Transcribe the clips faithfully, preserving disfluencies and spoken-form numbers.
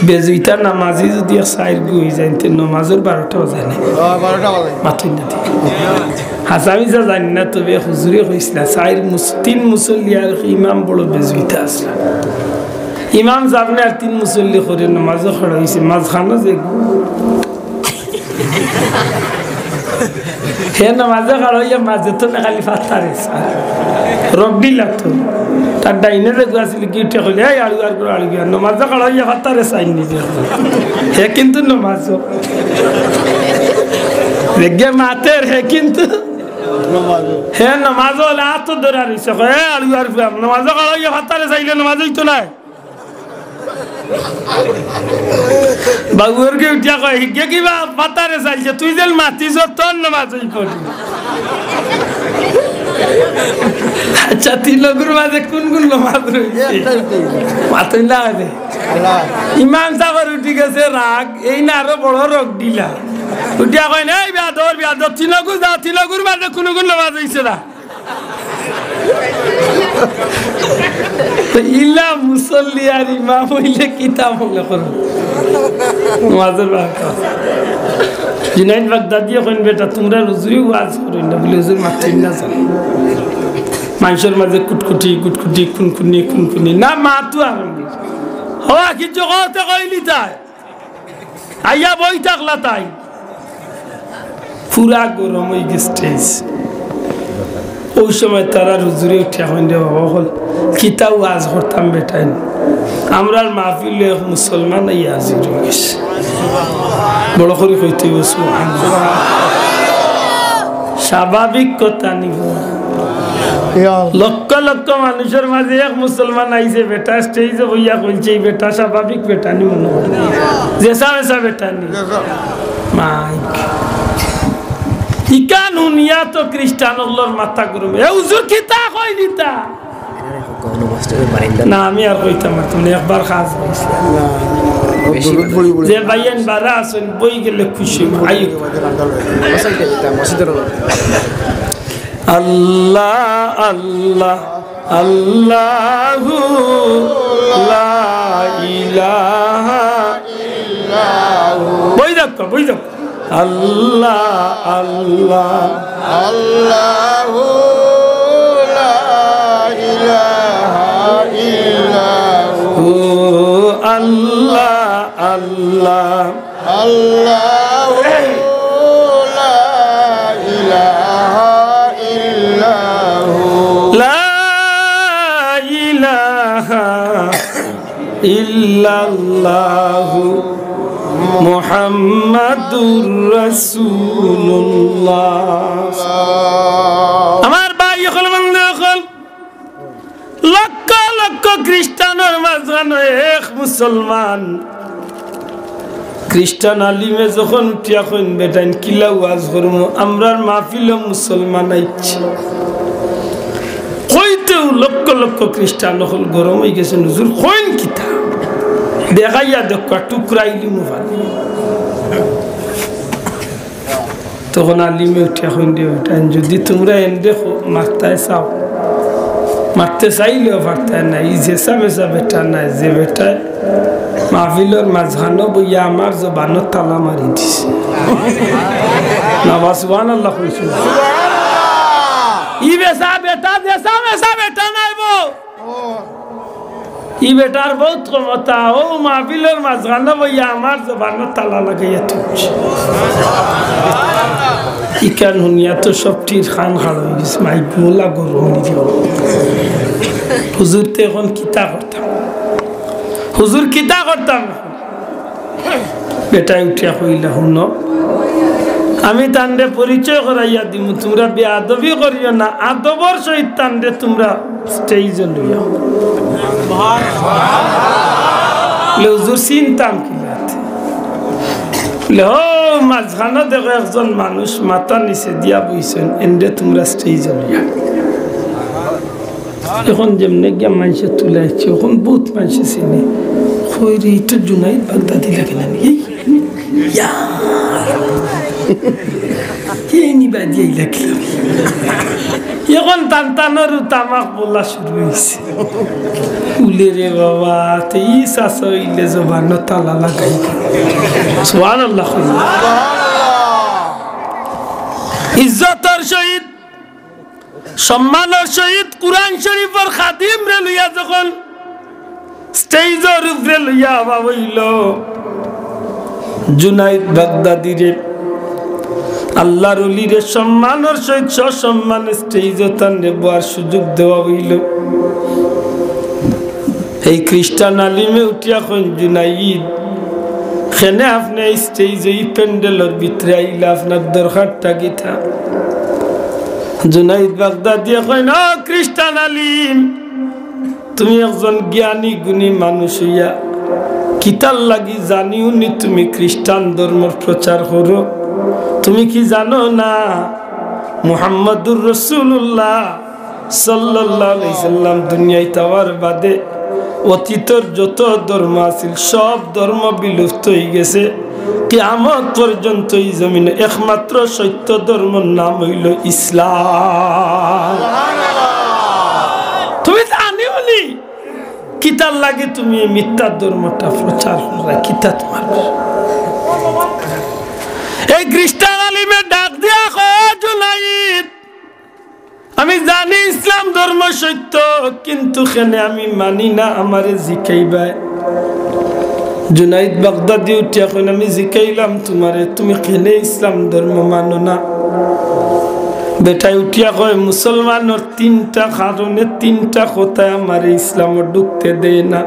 বেজুইতা নামাজি যুদি এক চাইর গু অই যায়, তে নমাজর বারোটা বাজায় না। অ, বারোটা বাজায়। মাতইন না তে। হাছা মিছা জানি না, তবে এক হুজুরে কইছলা, চাইর মুস-, তিন মুসল্লি আর ইমাম বড় বেজুইতা আছলা। ইমাম সামনে আর তিন মুসল্লি করি নমাজো খাড়া অইছে, মাঝখানো যে হে নমাজো খাড়া অইয়া মাঝে তো না খালি ফাত্তারে চায়। রগডিলা তো। তার ডাইনে যে গু আছিল গি উঠে কইলে, "এই আড়ু আর করো, আড়ু গিয়া।" নমাজো খাড়া অইয়া ফাত্তারে চায় নি। হে কিন্তু নমাজো। দেখে মাতের হে কিন্তু। হে নমাজো অইলে আতো ধরা রইছে। কয়, "এই আড়ু আর করো।" নমাজো খাড়া অইয়া ফাত্তারে চাইলে নমাজ অইতো নায়। বাবুর গি উঠিয়া কয়, "হিগে কিবা ফাত্তারে চাইছে, তুই যেন মাতিছ, তোর নমাজ অই পড়ি।" আচ্ছা, তিন লগুর মাঝে কুন কুন নমাজ রইছে? মাতইন না রে। ইমাম সাবর উঠি গেছে রাগ, এই না আরো বড় রগডিলা। উঠিয়া কয়, "এই বেয়াদব, বেয়াদব, তিন লগু যা, তিন লগুর মাঝে কুন কুন নমাজ অইছে না?" তো ইলা মুসল্লি আর ইমাম অইলে কিতা মনে করো? নমাজর বারোটা। জুনাইদ বাগদাদিয়ে কইন, "বেটা, তুমরা হুজুরে ওয়াজ করইন না?" বলে, "হুজুর মাতইন না জানো। মানষর মাঝে কুটকুটি, কুটকুটি, খুনখুনি, খুনখুনি। না, মাতো আরম্ভ। হওয়া কিছু করতে কইলি তাই।" আইয়া বই থাকলা তাই। পুরা গরম অই গেছে স্টেজ। অউ সময় তারার হুজুরে উঠিয়া কইন, "রে বাবা অকল, কিতা ওয়াজ করতাম বেটাইন। আমরার মাহফিলো এক মুসলমান আইয়া হাজির অই গেছে।" বড় করি কইতে অইবো, "সুবহানাল্লাহ।" স্বাভাবিক কথা নিব। ইয়া আল্লাহ। লক্ষ লক্ষ মানুষর মাঝে এক মুসলমান আইছে, বেটা স্টেজো বইয়া কইছে, এই বেটা স্বাভাবিক বেটা নি মনে হয়। যেসা মেসা বেটা নি। মাইক। ইখান হুনিয়া তো খ্রিস্টান অকলর মাথা গরম। এ হুজুর কিতা কই দিতা? না, আমি আর কইতাম না, তুমি একবার কাজ অইছে। যে ভাইয়াইন বারা আছইন, বই গেলে খুশি অইবো। আইও। আল্লাহ, আল্লাহ, আল্লাহু লা ইলাহা ইল্লাহু। বই যাক, বই যাক। আল্লাহ, আল্লাহ। আল্লাহু লা ইলাহা ইল্লাহু। ও আল্লাহ, আল্লাহ। আল্লাহু লা ইলাহা ইল্লাহু। লা ইলাহা ইল্লাল্লাহু মুহাম্মাদুর রাসূলুল্লাহ। আমার ভাই অকল, বন্ধু অকল, লক্ষ লক্ষ খ্রিস্টানর মাঝখানো এক মুসলমান। খ্রিস্টান আলিমে যখন উঠিয়া কইন, "বেটাইন কিলা ওয়াজ করমু, আমরার মাহফিলো মুসলমান আইছে।" কইতেউ লক্ষ লক্ষ খ্রিস্টান অকল গরম অই গেছইন, "হুজুর কইন কিতা? দেখাইয়া দেখো, টুকরাইলিমু ফানি।" তখন আলিমে উঠিয়া কইন, "রে বেটাইন, যুদি তুমরা এনরে খ-, মারতায় চাও, মারতে চাইলেও পারতায় নায়। ই যেসা মেসা বেটা নায়, যে বেটায় মাহফিলর মাঝখানো বইয়া আমার জবানো তালা মারি দিছে।" না বা সুবহানাল্লাহ কইছো। ই বেসা বেটা, যেসা মেসা বেটা নায় বো। ই বেটার বউত ক্ষমতা, অউ মাহফিলর মাঝখানো বইয়া আমার জবানো তালা লাগাইয়া থুইছে। ইখান হুনিয়া তো সবটির কান খাড়া অই গেছে, মাইক মুলা গরম অই গেল। হুজুর তো এখন কিতা করতাম, হুজুর কিতা করতাম? বেটায় উঠিয়া কইলা, "হুনো, আমি তানরে পরিচয় করাইয়া দিমু, তুমরা বেয়াদবি করিও না, আদবর সহিত তানরে তুমরা স্টেজো লইয়া।" বলে, "হুজুর, চিনতাম কিলাতে?" বলে, "ও, মাঝখানো দেখো একজন মানুষ মাথা নিচে দিয়া বইছইন, এনরে তুমরা স্টেজো লইয়া।" এখন যেমনে গিয়া মানষে তুলাইছে, এখন বউত মানষে চিনে। কই রে, ই তো জুনাইদ বাগদাদি লাগে না নি? এই, ইয়া। এই নি বাদি আইলা কিলা? এখন তান তানরও তামাক বলা শুরু অইছে। উলে রে বাবা, তে ই চাচা অইলে জবানো তালা লাগাই। সুবহানাল্লাহ। ইজ্জতর সহিত, সম্মানর সহিত কুরআন শরীফর খাদিমরে লইয়া যখন স্টেজর উপরে লইয়া আওয়া অইলো, জুনাইদ বাগদাদিরে, আল্লাহর ওলিরে সম্মানর সহিত সসম্মানে স্টেজো তানরে বওয়ার সুযোগ দেওয়া অইলো। এই খ্রিস্টান আলিমে উঠিয়া কইন, "জুনাইদ, কেনে আপনে এই স্টেজো, ই প্যান্ডেলর ভিতরে আইলা, আপনার দরকারটা কিতা?" জুনাইদ বাগদাদিয়ে কইন, "ও খ্রিস্টান আলিম, তুমি একজন জ্ঞানী গুণী মানুষ অইয়া কিতার লাগি জানিও নি তুমি খ্রিস্টান ধর্মর প্রচার করো? তুমি কি জানো না মুহাম্মাদুর রাসূলুল্লাহ সাল্লাল্লাহু আলাইহি সাল্লাম দুনিয়াত আওয়ার বাদে অতীতর যত ধর্ম আছিল, সব ধর্ম বিলুপ্ত অইগেছে। কিয়ামত পর্যন্ত ই জমিনো একমাত্র সত্য ধর্মর নাম অইলো ইসলাম। তুমি জানিও নি, কিতার লাগি তুমি এই মিথ্যা ধর্মটা প্রচার কররায়, কিতা তুমার?" এই খ্রিস্টান আলিমে ডাক দিয়া কয়, "জুনাইদ, আমি জানি ইসলাম ধর্ম সত্য, কিন্তু কেনে আমি মানি না, আমারে জিকাইবায়।" জুনাইদ বাগদাদি উঠিয়া কইন, "আমি জিকাইলাম তুমারে, তুমি কেনে ইসলাম ধর্ম মানো না?" বেটায় উঠিয়া কয়, "মুসলমানর তিনটা কারণে, তিনটা কথায় আমারে ইসলামো ঢুকতে দেয় না।"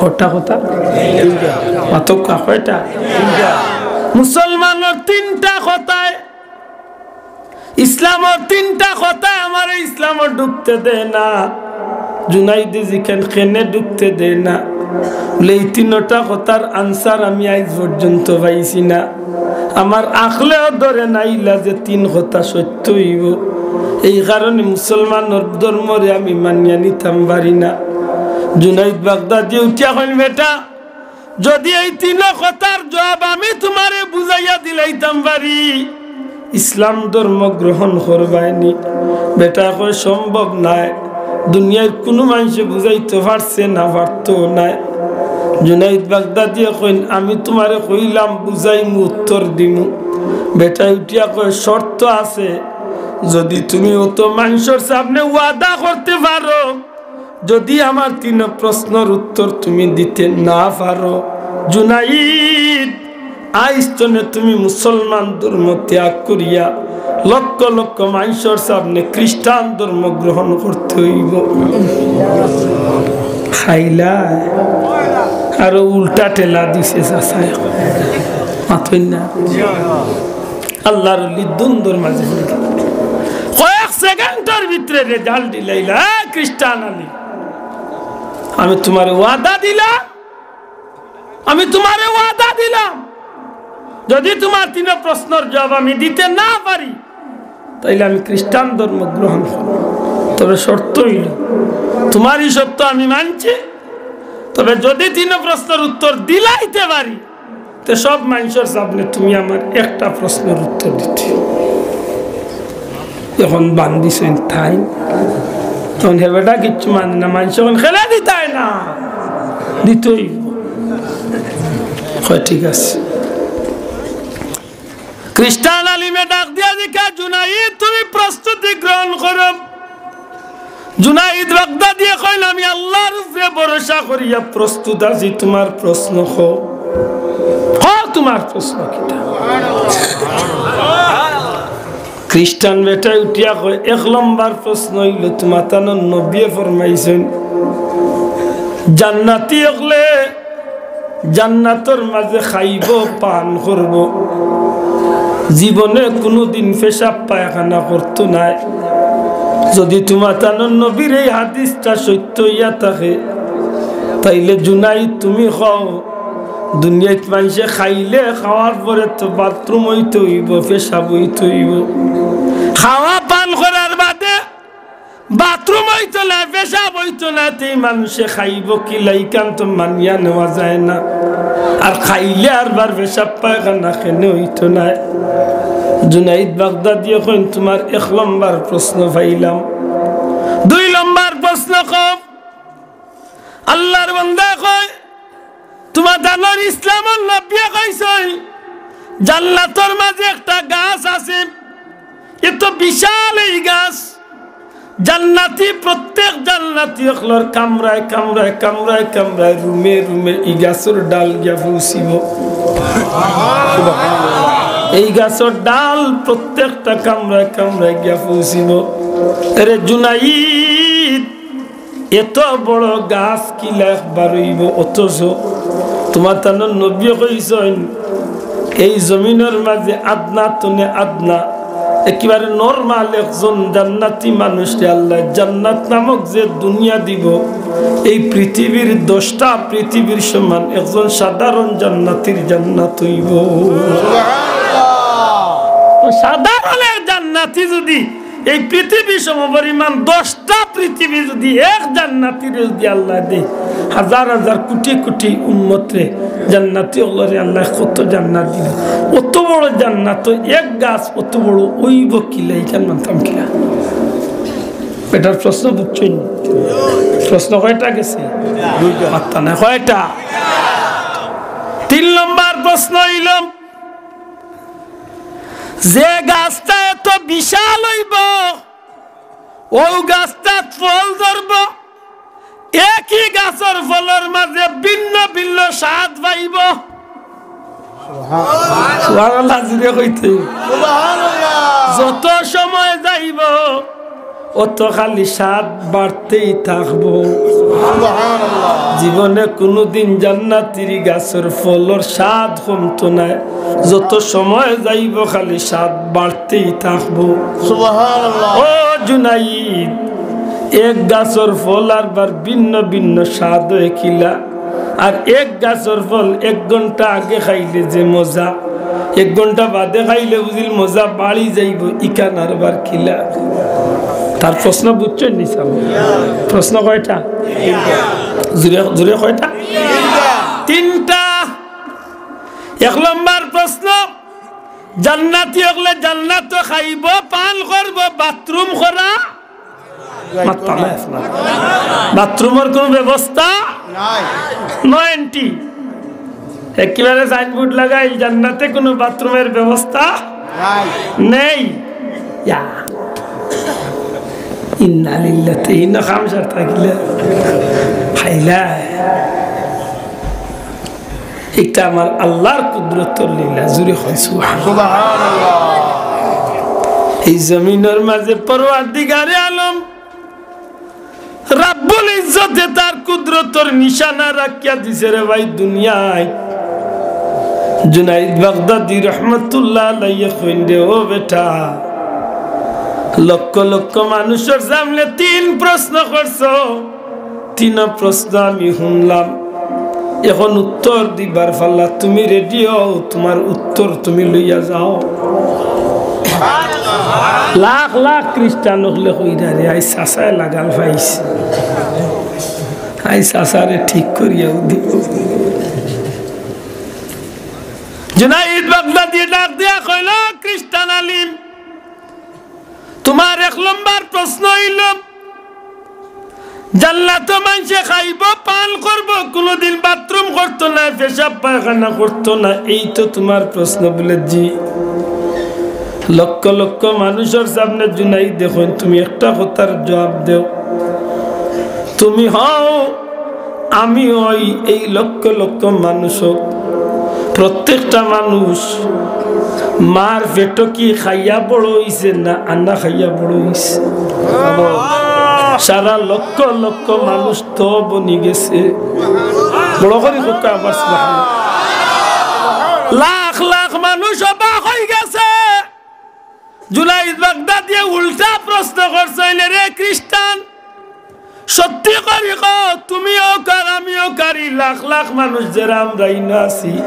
কয়টা কথা? মাতউক্কা, কয়টা? মুসলমানর তিনটা কথায়, ইসলামর তিনটা কথায় আমারে ইসলামো ঢুকতে দেয় না। জুনাইদে জিকাইন, "কেনে ঢুকতে দেয় না?" বলে, "এই তিনটা কথার answer আমি আইজ পর্যন্ত পাইছি না। আমার আকলেও ধরে না ইলা যে তিন কথা সত্য অইবো। এই কারণে মুসলমানর ধর্মরে আমি মানিয়া নিতাম পারি না।" জুনাইদ বাগদাদি উঠিয়া কইন, "বেটা, যদি এই তিন কথার জবাব আমি তুমারে বুঝাইয়া দিলাইতাম পারি, ইসলাম ধর্ম গ্রহণ করবায়নি।" বেটায় কয়, "সম্ভব নায়, দুনিয়ার কুনু মানষে বুঝাইতো পারছে না, পারতো নায়।" জুনাইদ বাগদাদিয়ে কইন, "আমি তুমারে কইলাম বুঝাইমু, উত্তর দিমু।" বেটায় উঠিয়া কয়, "শর্ত আছে, যদি তুমি অত মানষর সামনে ওয়াদা করতে পারো, যদি আমার তিন প্রশ্নর উত্তর তুমি দিতে না পারো, জুনাইদ, আইজ তনে তুমি মুসলমান ধর্ম ত্যাগ করিয়া লক্ষ লক্ষ মানষর সামনে খ্রিস্টান ধর্ম গ্রহণ করতে অইবো।" খাইলা, আরো উল্টা ঠেলা দিছে চাচায়। মাতইন না। আল্লাহর ওলি দ্বন্দ্বর মাঝে পড়ি গেল। কয়েক সেকেন্ডর ভিতরে result দিলাইলা, "এ খ্রিস্টান আলী, আমি তুমারে ওয়াদা দিলাম, আমি তুমারে ওয়াদা দিলাম, যদি তুমার তিন প্রশ্নর জবাব আমি দিতে না পারি, তাইলে আমি খ্রিস্টান ধর্ম গ্রহণ করব। তবে শর্ত অইলো, তুমার ই শর্ত আমি মানছি, তবে যদি তিন প্রশ্নর উত্তর দিলাইতে পারি, তে সব মানষর সামনে তুমি আমার একটা প্রশ্নর উত্তর দিতে।" এখন বান্দিছইন তাইন, তখন হে বেটা কিচ্ছু মানে না, মানষে অখন খেলা দিতায় না, দিতই। কয়, "ঠিক আছে।" খ্রিস্টান আলিমে ডাক দিয়া জিকা, "জুনাইদ, তুমি প্রস্তুতি গ্রহণ করো।" জুনাইদ বাগদাদিয়ে কইন, "আমি আল্লাহর উপরে ভরসা করিয়া প্রস্তুত আছি, তুমার প্রশ্ন কও, কও তুমার প্রশ্ন কিতা?" খ্রিস্টান বেটায় উঠিয়া কয়, "এক লম্বর প্রশ্ন অইলো, তুমাতানর নবীয়ে ফরমাইছইন, জান্নাতি অকলে জান্নাতর মাঝে খাইবো, পান করবো, জীবনে কুনুদিন পেশাব পায়খানা করতো নায়। যদি তুমাতানর নবীর এই হাদিসটা সত্য অইয়া থাকে, তাইলে জুনাইদ তুমি কও, দুনিয়াত মানষে খাইলে, খাওয়ার পরে তো বাথরুম অইতে অইবো, পেশাব অইতে অইবো, খাওয়া পান করার বাদে বাথরুম অইতো নায়, পেশাব অইতো নায়, তে ই মানষে খাইবো কিলা? ইখান তো মানিয়া নেওয়া যায় না। আর খাইলে আরবার পেশাব পায়খানা কেনে অইতো নায়?" জুনাইদ বাগদাদিয়ে কইন, "তুমার এক লম্বর প্রশ্ন পাইলাম, দুই লম্বর প্রশ্ন কও।" আল্লার বান্দায় কয়, "তুমার জানর ইসলামর নবিয়ে কইছইন, জান্নাতর মাজে একটা গাছ আছে, এত বিশাল এই গাছ, জান্নাতি, প্রত্যেক জান্নাতি অকলর কামরায় কামরায়, কামরায় কামরায়, রুমে রুমে ই গাছর ডাল গিয়া পৌঁছিবো। এই গাছর ডাল প্রত্যেকটা কামরায় কামরায় গিয়া পৌঁছিবো।" এরে জুনাইদ, এত বড় গাছ কিলা একবার অইবো? অথচ তুমার তানর নবিয়ে কইছইন, এই জমিনর মাজে আদনা তনে আদনা, একেবারে normal একজন জান্নাতি মানুষরে আল্লায় জান্নাত নামক যে দুনিয়া দিবো, এই পৃথিবীর দশটা পৃথিবীর সমান একজন সাধারণ জান্নাতির জান্নাত অইবো। তো সাধারণ এক জান্নাতি যুদি এই পৃথিবী সমপরিমাণ দশটা পৃথিবী যুদি এক জান্নাতিরে যুদি আল্লায় দেয়, হাজার হাজার কুটি কুটি উম্মতরে, জান্নাতি অকলরে আল্লায় কত জান্নাত দিলা। অত বড় জান্নাত, এক গাছ অত বড় অইবো কিলা, ইখান মানতাম কিলা? এটার প্রশ্ন বুঝছইন? প্রশ্ন কয়টা গেছে? মাত্তা নাই, কয়টা? তিন লম্বর প্রশ্ন অইলো, যে গাছটা এত বিশাল অইবো, অউ গাছটাত ফল ধরবো, একই গাছর ফলর মাজে ভিন্ন ভিন্ন স্বাদ পাইবো। সুবহানাল্লাহ, জুরে কইতে। যত সময় যাইবো, অত খালি স্বাদ বাড়তেই থাকবো। জীবনে কুনুদিন জান্নাতির গাছর ফলর স্বাদ কমতো নায়, যত সময় যাইবো খালি স্বাদ বাড়তেই থাকবো। সুবহানাল্লাহ। ও জুনাইদ, এক গাছর ফল আরবার ভিন্ন ভিন্ন স্বাদ অয় কিলা, আর এক গাছর ফল এক ঘন্টা আগে খাইলে যে মজা, এক ঘন্টা বাদে খাইলে বুঝিল মজা বাড়ি যাইবো, ইখান আরবার কিলা? তার প্রশ্ন বুঝছইন নি সাব? প্রশ্ন কয়টা? জুরে, জুরে কয়টা? তিনটা। এক লম্বর প্রশ্ন, জান্নাতি অকলে জান্নাতো খাইবো, পান করবো, বাথরুম করা? মাত্তা নাই আপনার। বাথরুমর কুনু ব্যবস্থা নাই। No entry। একেবারে সাইনবোর্ড লাগাইল, জান্নাতে কুনু বাথরুমর ব্যবস্থা নাই। নেই। ইয়া। ইন্না লিল্লাহি, ইনো খামসার থাকিলে। হাইলা। ইটা আমার আল্লার কুদরতর লীলা, জুরে কইন সুবহানাল্লাহ। সুবহানাল্লাহ। এই জমিনর মাজে পরওয়ারদিগারে আলম রাব্বুল ইজ্জতে তার কুদরতর নিশানা রাখিয়া দিছে রে ভাই দুনিয়াত। জুনাইদ বাগদাদি রহমতুল্লাহ আলাইহি কইন রে, ও বেটা, লক্ষ লক্ষ মানুষর সামনে তিন প্রশ্ন করছো, তিন প্রশ্ন আমি হুনলাম, এখন উত্তর দিবার পালা, তুমি রেডি অও, তুমার উত্তর তুমি লইয়া যাও। লাখ লাখ খ্রিস্টান অকলে কইরা রে, আইজ চাচায় লাগাল পাইছে, আইজ চাচারে ঠিক করিয়াউ দিবো। জুনাইদ বাগদাদি ডাক দিয়া কইল, খ্রিস্টান আলিম, তুমার এক লম্বর প্রশ্ন অইলো, জান্নাতো মানষে খাইবো, পান করবো, কুনুদিন বাথরুম করতো নায়, পেশাব পায়খানা করতো নায়, এই তো তুমার প্রশ্ন। বুলে, জি। লক্ষ লক্ষ মানুষর সামনে জুনাইদে কইন, তুমি একটা কথার জুয়াব দেও, তুমি হও আমি অই এই লক্ষ লক্ষ মানুষ অউক, প্রত্যেকটা মানুষ মার পেটো কি খাইয়া বড় অইছে না আন্না খাইয়া বড় অইছে? সারা লক্ষ লক্ষ মানুষ তো বনি গেছে। বড় করি কউক্কা আবার সুবহানাল্লাহ। লাখ লাখ মানুষ অবাক অইগেছে। জুনাইদ বাগদাদিয়ে উল্টা প্রশ্ন করছইন, রে খ্রিস্টান, সত্যি করি কও, তুমিও কার, আমিও কার, ই লাখ লাখ মানুষ যেরা আমরা ইনো আছি,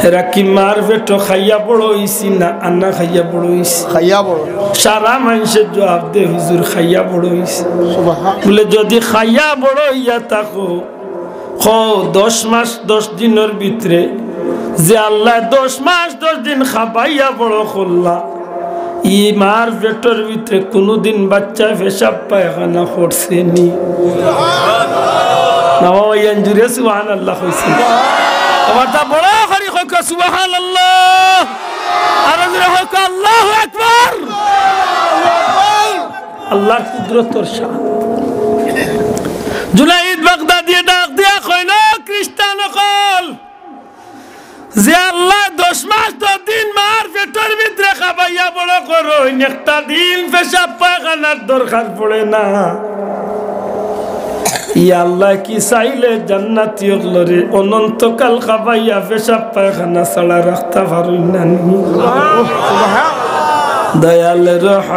এরা কি মার পেটো খাইয়া বড় অইছি না আন্না খাইয়া বড় অইছি? খাইয়া বড়। সারা মানষে জুয়াব দে, হুজুর, খাইয়া বড় অইছি। সুবহান। বুলে, যুদি খাইয়া বড় অইয়া থাকো, কও, দশ মাস দশ দিনর ভিতরে যে আল্লায় দশ মাস দশ দিন খাবাইয়া বড় করলা, ই মার পেটর ভিতরে কুনুদিন বাচ্চায় পেশাব পায়খানা করছে নি? না বাবা, ইয়ান জুরে সুবহানাল্লাহ কইছে। আবার তা বড় করি কউক্কা সুবহানাল্লাহ। আরো জুরে কউক্কা আল্লাহু আকবার। আল্লাহর কুদরতর শান। জুনাইদ বাগদাদিয়ে ডাক দিয়া কইলো, খ্রিস্টান অকল, যে আল্লায় দশ মাস দশ দিন মার পেটর ভিতরে খাবাইয়া বড় করইন, একটা দিন পেশাব পায়খানার দরকার পড়ে না। ই আল্লায় কি চাইলে জান্নাতি অকলরে অনন্তকাল খাবাইয়া পেশাব পায়খানা ছাড়া রাখতা পারইন না নি? দয়াল রহ